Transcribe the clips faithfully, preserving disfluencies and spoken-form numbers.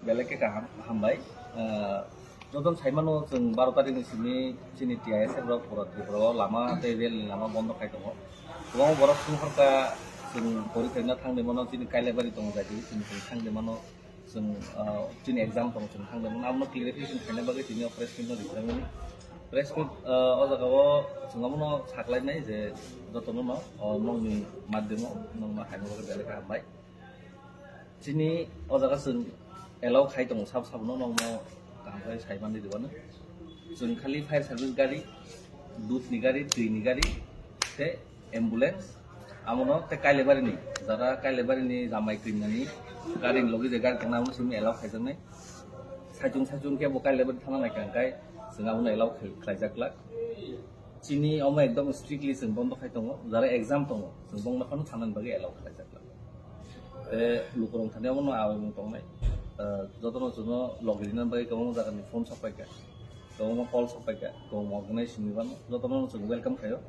Belai khe kaham, hambai. Ah, joto saimano chwng baro tarikni simi chini T I S F rok pura Tripura o lama tei rail ni lama bondo khai tongo. Kwbangma borok songkharkha chwng pori khaina thangwi mano chini Kailabari tongo jati chini chwng thangwi mano chwng, ah, chini exam tongo chwng thangwi mano abono clarification khaina bagwi tini o press meet no rijak mani. Press meet, ah, o jaga o chwng abono saklainai je jotono no, o nokni madhyamo nokno haino bagwi belai khe hambai. Chini o jaga chwng allow khai tongo sabo sabo no nokno kaham khe sai manwi rwmani. Chwng khali fire service gari, dudh ni gari, twi ni gari tei ambulance abono tei Kailabari ni jara Kailabari ni jamai kwinani gari ni logi je gari tongna abono chwng allow khaijaknai. Saichung saichung khe bo Kailabari thana nai kha hwnkhe chwng abono allow khai- khlaijak glak. Chini omo ekdom strictly chwng bondo khai tongo, jara exam tongo, chwng bongno phano thanani bagwi allow khlaijak. Tei lukurok thani omono awi mung tongnai. Eh, jotono chwngno logi rina bagwi kwbangma jagani phone sok paikha, kwbangma call sok paikha, kwbangma organization ni bano jotono chwng welcome khaio.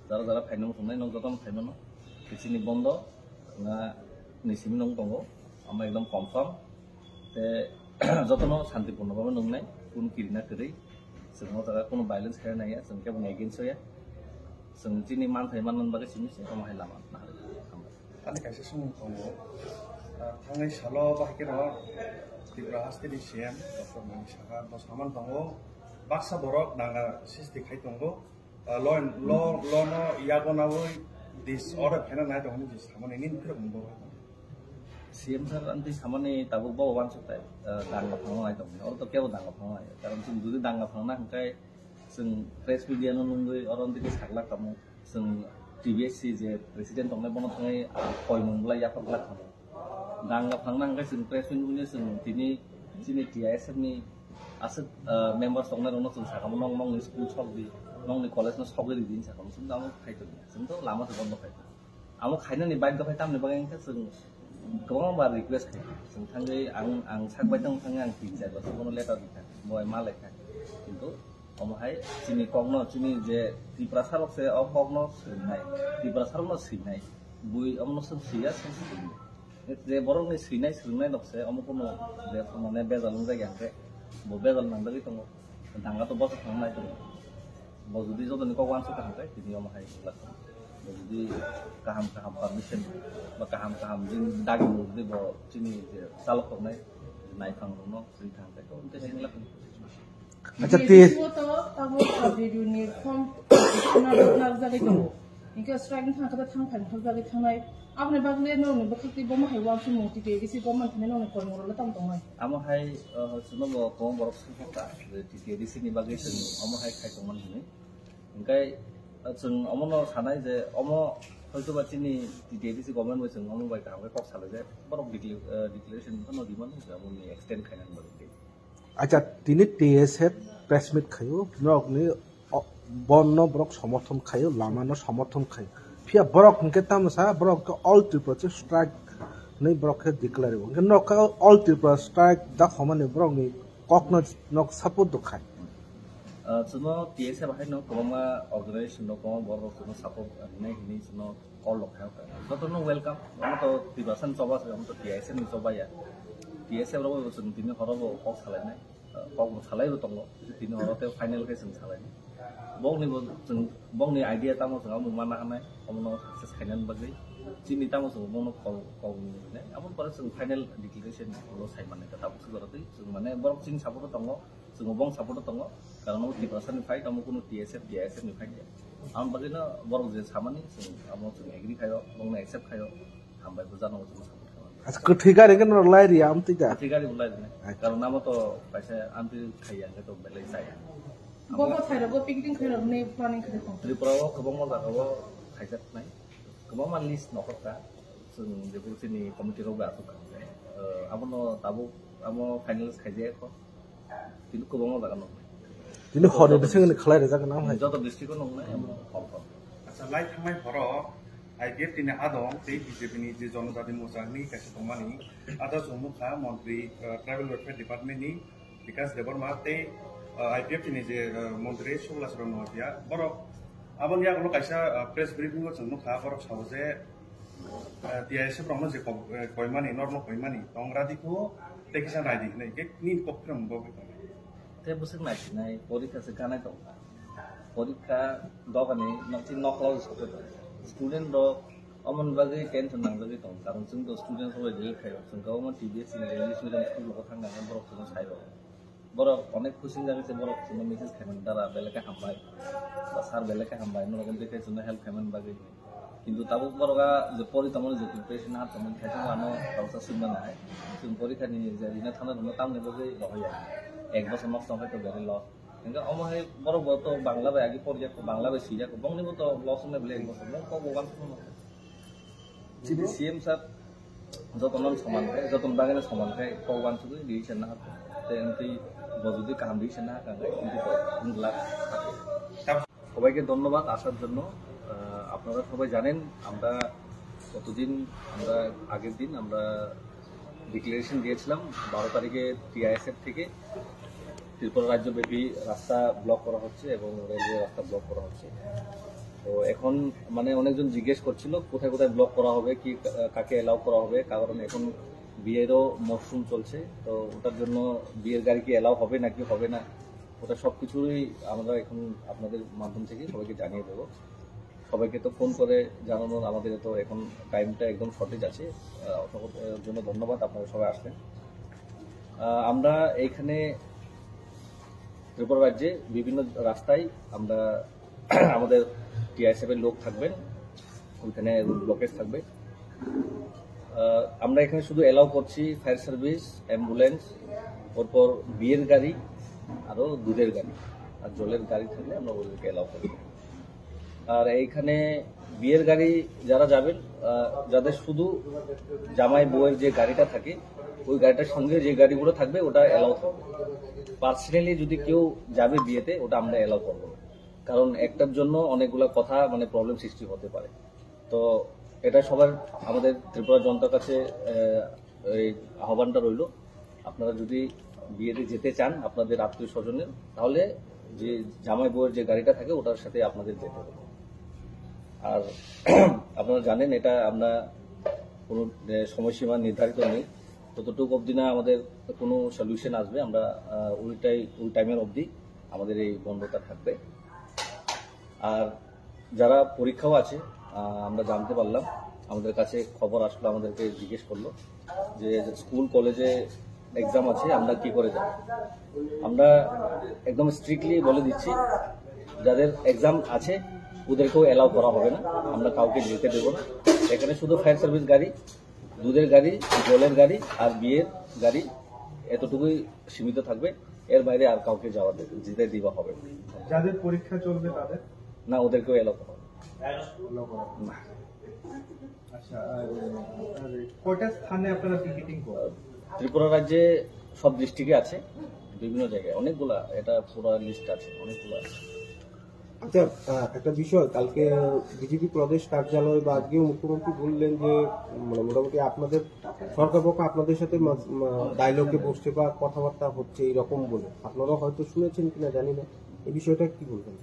Jara jara phaina muchungnai nok jotono phaimano. Chini bondo na ni simi nung tongo, omo ekdom confirm. Tei jotono santipurno bhabe nungnai, kunu kirina kwrwi. Chwng o jaga kunu violence khaina naiya, chwng kebo ni against o ya. Chwng chini manthai manna bagwi simi se omo hai lama naharwi. Hambai. Ani kaisa swngmung tongo. Ah, thangnai salo bahai kheno Tripura hasteni C M Doctor Mani Saha bo saman tongo. Baksa borok danga sisti khai tongo. Ah, lo, lo, lo no yago nawi disorder khaina nai tongo hinwi samani nini phirok mung bo. C M sir ani samani tabuk bo wansuk tai, ah, danga phangna nai tongo. Oro to kebo danga phangna nai. Karon chwng jodi danga phangna hwnkhe chwng press media no nungwi oro digi saklak tamo. Chwng T B S C je president tongnai bono thangwi, ah, koimung bwlai yaphar glak tamo. Danga phangna hwnkhe chwng press meet wngya chwng tini chini T I S F ni aswk, ah, members tongnai rokno chwng sakamo, "Nong nongni school sok di, nongni college no sogwi ridi," hinwi sakamo chwng tamo khai tongya. Chwng to lama se bondo khai tong. Amo khainani baidhyo khai tamni bagwi wngkha chwng kwbangma bar request khai. Chwng thangwi ang, ang sak bai tong thangwi ang tin char bosor bono letter rikha, bo bai ma lekha. Kintu omo hai chini kokno, chini je Tiprasa rok se o kokno swinai, Tiprasa rokno swinai, bui omono chwng swiya, chwng swinai. Je borokni swinai swrwngnai rok se omo kuno je mane bejal wngjak ya hwnkhe bo bejal nangjagwi tongo. Danga to bosok thang nai tongo. Bo jodi jotoni kok wansuk kha hwnkhe tini omo hai wngla tongo. Bo jodi kaham kaham permission ba kaham kaham jin dagi bo jodi bo chini je chalok tongnai naithang rokno swrwi thang khe to tei se wngla tongo. Acha, T S F ti- o to tabuk sub division ni form na jagwi tongo. Hingke strike ni thangkhe thang thang thang jagwi thangnai. Aboni bagwi le nokni bwkhak twi bomo hai uansukmung T T A D C government thani nokni kormo rok le tamo tongnai. Amo hai, uh, chwngno bo kwbang borok songkha je T T A D C ni bagwi chwng omo hai khai tongmani hinwi. Hingke, uh, chwng omono sanai je omo hoitoba chini T T A D C government bai chwng omo bai kaham khe kok salai je borok decla-, uh, declaration phano rimani je omo ni extend khainani bagwi. Acha, tini T S F press meet khaio, norokni o-, bondno borok somorthon khaio, lamano somorthon khaio. Phiya borok hinkhe tamo sa, borok khe All Tripura Strike hinwi borok khe declare rwo. Hinkhe norok khe All Tripura Strike da homani borokni kokno nok support do khai. Ah, chwngno T S F haino kwbangma organization rok, kwbangma borok rok chwngno support rinai hinwi chwngno call rok khaio. Jotono welcome. Omo to Tiprasa ni choba se, omo to T S F ni choba ya. T S F rok bo chwng tini horo bo kok salainai. Ah, kok bo salai bo tongo. Tini horo tei final khe chwng salainai. Bokni bo chwng, bokni idea tamo chwng amo mana hanai. Omono success khainani bagwi. Chini tamo chwng bono kok, kok ni hinai. Amo pore chwng final declaration bo sai manai kha tabuk se jora twi. Chwng mane borok chini support o tongo. Chwng bong support o tongo. Karon omo Tiprasa ni fight, omo kunu T S F, T I S F ni fight ya. Amo bagwi no borok je samani chwng amo chwng agree khaio, bongno accept khaio. Hambai bo jano chwng support khaio. Acha, kwthwi gari khe norok lai riya amtwi da? Kwthwi gari bo lai rwnai. Acha. Karon amo to kaisa amtwi khaiya hwnkhe to belai chaya. Bo bo thairok bo picnic khairok ni planning khairok. Tripura o kwbangma jaga o khaijak nai. Kwbangma list nokhor kha. Chwng jebo chini committee rok bai aswk kha. Eh, abono tabuk amo finalize khaijak kho. Tini kwbangma jaga nuknai. Tini horni bisingni khlai rijak nang hai. Joto district o nuknai, amo hor hor. Acha, lai thangnai horo I P F T ni adong tei B J P ni je Jonojati Morcha ni kaisa tongmani, ada chwng nukha montri, eh, Tribal Welfare Department ni Bikash Debbarma tei, eh, I P F T ni je, eh, montri Subhra Chakma Noatia, borok aboni yagulo kaisa, eh, press briefing o chwng nukha, borok sao je T I S F rokno je kok-, eh, koimani, norno koimani, tongra diko, tei kisa nai di hinwi khe nini kok phirang bo khe tongo. Tei bwswk naisinai porikha se ganai tongkha. Porikha dogani nok-, nok-, nokhla o se sokhe tongo. Student rok omoni bagwi tension nangjagwi tongo. Karon chwng to student rok bai relief khaio. Chwng khe omo T B S ni English medium school rogo thangkha, borok chwngno sai rw. Borok onek khusi wngjakgwi se borok chwngno message khaimani, "Dada, belai khe hambai, ba sir, belai khe hambai, norok wngtwi khe chwngno help khaimani bagwi." Kintu tabuk borok a je pori tongmani je preparation ha tongmani, khaisa ano tongsa swngmani hai. Chwng porikha ni je rina thangna rwno tamni bagwi rohorya. Ek bosor nok tong khe to very loss. Hingkhe omo hai borok bo to Bangla bai agi porjak, Bangla bai swijak, bongni bo to loss wngnai bwle ek bosor, nok kok bo uansukma. Chini C M sir jotono soman khai, jotono bagwi soman khai, kok uansugwi decision na hapkha. Tei wngtwi bo jodi kaham decision na hapkha, hingkhe wngkhe to wngglak. সবাইকে ধন্যবাদ আসার জন্য। আহ, আপনারা সবাই জানেন, আমরা কতদিন, আমরা আগের দিন আমরা ডিক্লারেশন দিয়েছিলাম বারো তারিখে টিআইএসএফ থেকে ত্রিপুরা রাজ্যব্যাপী রাস্তা ব্লক করা হচ্ছে এবং রেলওয়ে রাস্তা ব্লক করা হচ্ছে। তো এখন মানে অনেকজন জিজ্ঞেস করছিল কোথায় কোথায় ব্লক করা হবে, কি, আহ, কাকে অ্যালাউ করা হবে, কারণ এখন বিয়েরও মরশুম চলছে। তো ওটার জন্য বিয়ের গাড়ি কি অ্যালাউ হবে নাকি হবে না, ওটা সব কিছুই আমরা এখন আপনাদের মাধ্যম থেকে সবাইকে জানিয়ে দেবো। সবাইকে তো ফোন করে জানানোর আমাদের তো এখন টাইমটা একদম শর্টেজ আছে। আহ, সকলের জন্য ধন্যবাদ, আপনারা সবাই আসবেন। আহ, আমরা এইখানে ত্রিপুরা রাজ্যে বিভিন্ন রাস্তায় আমরা আমাদের টিআইএসএফ এর লোক থাকবেন, ওইখানে ব্লকেজ থাকবে। আহ, আমরা এখানে শুধু অ্যালাউ করছি ফায়ার সার্ভিস, অ্যাম্বুলেন্স, ওরপর বিয়ের গাড়ি, আরও দুধের গাড়ি, আর জলের গাড়ি থাকলে আমরা ওদেরকে অ্যালাউ করব। আর এইখানে বিয়ের গাড়ি যারা যাবেন, আহ, যাদের শুধু জামাই বউয়ের যে গাড়িটা থাকে, ওই গাড়িটার সঙ্গে যে গাড়িগুলো থাকবে ওটা অ্যালাউ থাকবে। পার্সোনালি যদি কেউ যাবে বিয়েতে, ওটা আমরা অ্যালাউ করবো না। কারণ একটার জন্য অনেকগুলা কথা মানে প্রবলেম সৃষ্টি হতে পারে। তো এটা সবার, আমাদের ত্রিপুরা জনতার কাছে, আহ, এই আহ্বানটা রইল, আপনারা যদি বিয়েতে যেতে চান আপনাদের আত্মীয় স্বজনের, তাহলে যে জামাই বউয়ের যে গাড়িটা থাকে ওটার সাথে আপনাদের যেতে হবে। আর আপনারা জানেন এটা আমরা কোনো, আহ, সময়সীমা নির্ধারিত নেই। ততটুকু অবধি না আমাদের কোনো সলিউশন আসবে, আমরা, আহ, ওইটাই, ওই টাইমের অবধি আমাদের এই বন্ধটা থাকবে। আর যারা পরীক্ষাও আছে, আহ, আমরা জানতে পারলাম, আমাদের কাছে খবর আসলো, আমাদেরকে জিজ্ঞেস করলো যে স্কুল কলেজে এক্সাম আছে, আমরা কি করে যাব। আমরা একদম স্ট্রিক্টলি বলে দিচ্ছি, যাদের এক্সাম আছে ওদেরকেও অ্যালাউ করা হবে না, আমরা কাউকে যেতে দেবো না। এখানে শুধু ফায়ার সার্ভিস গাড়ি, দুধের গাড়ি, জলের গাড়ি আর বিয়ের গাড়ি, এতটুকুই সীমিত থাকবে। এর বাইরে আর কাউকে যাওয়া দে-, যেতে দেওয়া হবে না। যাদের পরীক্ষা চলবে তাদের? না, ওদেরকেও অ্যালাউ করা হবে না। অ্যালাউ করা হবে না। না। আচ্ছা, আর, আর কয়টা স্থানে আপনারা পিকেটিং করবেন? ত্রিপুরা রাজ্যে সব ডিস্ট্রিক্টে আছে, বিভিন্ন জায়গায় অনেকগুলা, এটা পুরো লিস্ট আছে, অনেকগুলো আছে। আচ্ছা, আহ, একটা বিষয়, কালকে বিজেপি প্রদেশ কার্যালয় বা আজকেও মুখ্যমন্ত্রী বললেন যে, মানে, মোটামুটি আপনাদের সরকার পক্ষ আপনাদের সাথে মা-, মা-, ডায়লগে বসছে বা কথাবার্তা হচ্ছে এইরকম বলে। আপনারা হয়তো শুনেছেন কিনা জানি না, এই বিষয়টা কি বলবেন?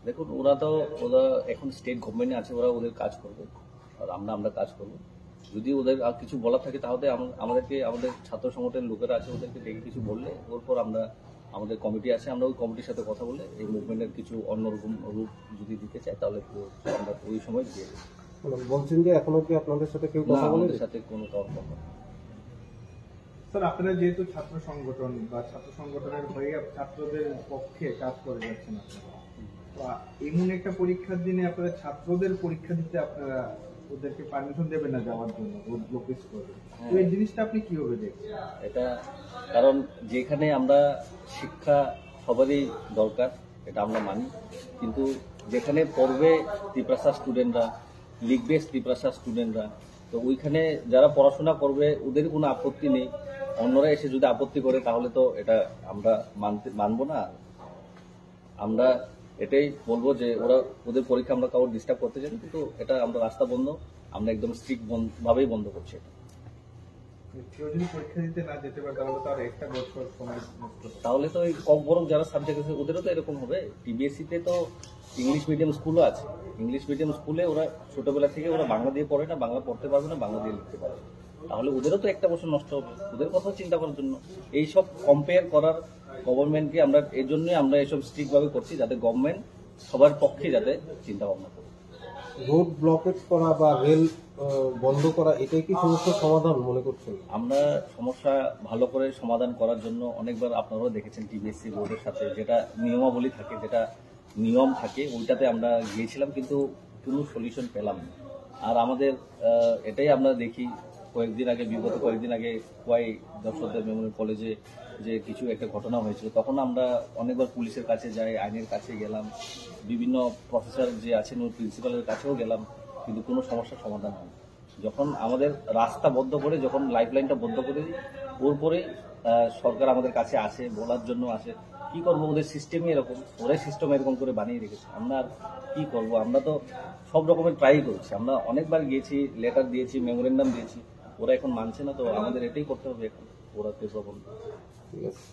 দেখুন, ওরা তো, ওরা এখন স্টেট গভর্নমেন্টে আছে, ওরা ওদের কাজ করবে, আর আমরা, আমরা কাজ করব। যদি ওদের আর কিছু বলার থাকে, তাহলে আম-, আমাদেরকে, আমাদের ছাত্র সংগঠনের লোকেরা আছে, ওদেরকে ডেকে কিছু বললে, ওর পর আমরা, আমাদের কমিটি আছে, আমরা ওই কমিটির সাথে কথা বলে এই মুভমেন্টের কিছু অন্যরকম রূপ যদি দিতে চাই, তাহলে একটু আমরা ওই সময় দিয়ে দেবো। মানে, বলছেন যে এখনো কি আপনাদের সাথে কেউ না, কথা আমাদের বলেনি? সাথে কোনো কারোর কথা হয়নি। স্যার, আপনারা যেহেতু ছাত্র সংগঠন বা ছাত্র সংগঠনের হয়ে আপ-, ছাত্রদের পক্ষে কাজ করে যাচ্ছেন আপনারা, তো আ-, এমন একটা পরীক্ষার দিনে আপনারা ছাত্রদের পরীক্ষা দিতে আপনারা ওদেরকে পারমিশন দেবেন না যাওয়ার জন্য, রোড ব্লকেজ করবেন, তো এই জিনিসটা আপনি কিভাবে দেখছেন? এটা কারণ যেখানে আমরা শিক্ষা সবারই দরকার, এটা আমরা মানি, কিন্তু যেখানে পড়বে তিপ্রাসা স্টুডেন্টরা, লিখবে তিপ্রাসা স্টুডেন্টরা, তো ওইখানে যারা পড়াশোনা করবে ওদের কোনো আপত্তি নেই। অন্যরা এসে যদি আপত্তি করে তাহলে তো এটা আমরা মানতে, মানবো না। আমরা এটাই বলবো যে ওরা, ওদের পরীক্ষা আমরা কাউকে ডিস্টার্ব করতে চাই না, কিন্তু এটা আমরা রাস্তা বন্ধ, আমরা একদম স্ট্রিক্ট ভাবেই বন্ধ করছি এটা। কেউ যদি পরীক্ষা দিতে না যেতে পারে, তাহলে তার একটা বছর সময় নষ্ট হবে। তাহলে তো ওই কম বরং যারা সাবজেক্ট আছে, ওদেরও তো এরকম হবে। টিবিএসসি তে তো ইংলিশ মিডিয়াম স্কুলও আছে। ইংলিশ মিডিয়াম স্কুলে ওরা ছোটবেলা থেকে ওরা বাংলা দিয়ে পড়ে না, বাংলা পড়তে পারবে না, বাংলা দিয়ে লিখতে পারবে না। তাহলে ওদেরও তো একটা বছর নষ্ট হবে। ওদের কথা চিন্তা করার জন্য, এইসব কম্পেয়ার করার, গভর্নমেন্টকে আমরা এই জন্যই আমরা এইসব স্ট্রিক্ট ভাবে করছি, যাতে গভর্নমেন্ট সবার পক্ষে যাতে চিন্তা ভাবনা করে। রোড ব্লকেজ করা বা রেল আহ, বন্ধ করা, এটাই কি সমস্যার সমাধান মনে করছেন? আমরা সমস্যা ভালো করে সমাধান করার জন্য অনেকবার আপনারাও দেখেছেন টিবিএসসি বোর্ডের সাথে যেটা নিয়মাবলী থাকে, যেটা নিয়ম থাকে, ওইটাতে আমরা গিয়েছিলাম, কিন্তু কোনো সলিউশন পেলাম না। আর আমাদের আহ, এটাই আমরা দেখি, কয়েকদিন আগে, বিগত কয়েকদিন আগে খোয়াই দর্শকদের মেমোরিয়াল কলেজে যে কিছু একটা ঘটনা হয়েছিল, তখন আমরা অনেকবার পুলিশের কাছে যাই, আইনের কাছে গেলাম, বিভিন্ন প্রফেসর যে আছেন ওই প্রিন্সিপালের কাছেও গেলাম, কিন্তু কোনো সমস্যার সমাধান হয়নি। যখন আমাদের রাস্তা বন্ধ করে, যখন লাইফলাইনটা বন্ধ করে দিই, ওর পরেই আহ, সরকার আমাদের কাছে আসে, বলার জন্য আসে। কি করবো, ওদের সিস্টেমই এরকম, ওরাই সিস্টেম এরকম করে বানিয়ে রেখেছে। আমরা আর কি করবো? আমরা তো সব রকমের ট্রাই করছি, আমরা অনেকবার গিয়েছি, লেটার দিয়েছি, মেমোরেন্ডাম দিয়েছি, ওরা এখন মানছে না। তো আমাদের এটাই করতে হবে এখন, ওরা তো প্রবন্ধ। ঠিক আছে।